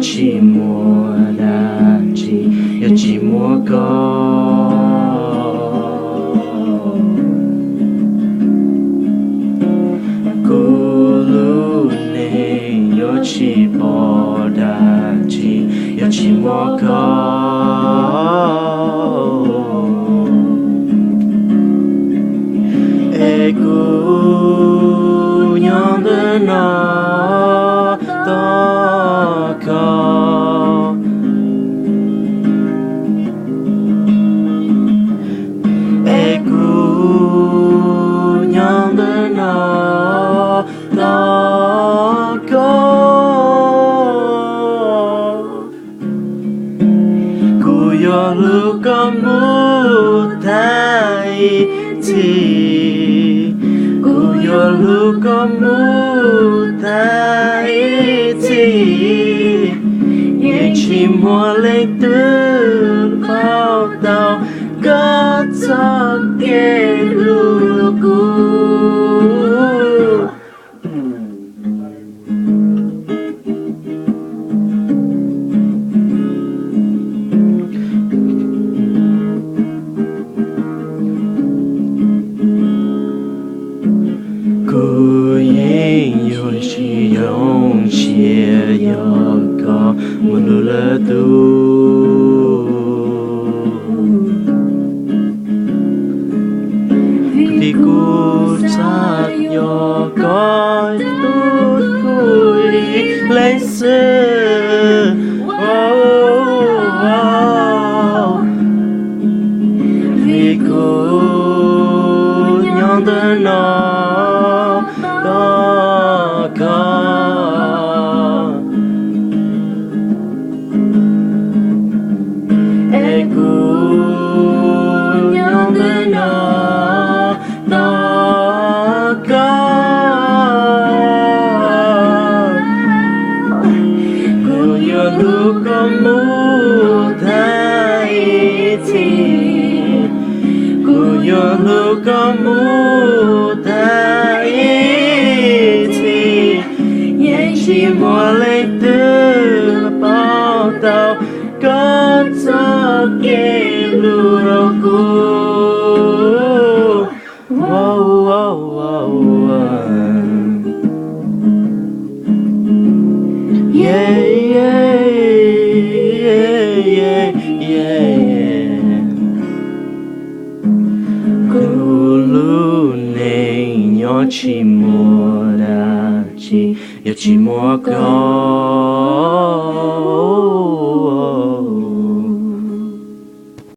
tsis muaj dab tsi, yog tsis muaj koj. Kuv lub neej yuav tsis pom dab tsi, yog tsis muaj koj. Es kuv nyob ntawm no tos koj. Es kuv nyob ntawm no tos koj. Kuv yuav hlub koj mus tag ib txhis. Kuv yuav hlub koj mus tag ib txhis. Yeej tsis muaj leej twg paub tau koj txoj kev hlub kuv. Kuv yeej yuav tsis yoo siab yog koj mus lwm lwm tus. Vim kuv xav yog koj tus kuv ib leeg xwb. Vim kuv nyob ntawm no tos koj. Es kuv nyob ntawm no tos koj. Kuv yuav hlub koj mus tag ib txhis. Kuv yuav hlub koj mus tag ib txhis. Yeej tsis muaj leej twg paub tau koj txoj kev hlub kuv. Kuv lub neej nyob tsis muaj dab tsi yog tsis muaj koj.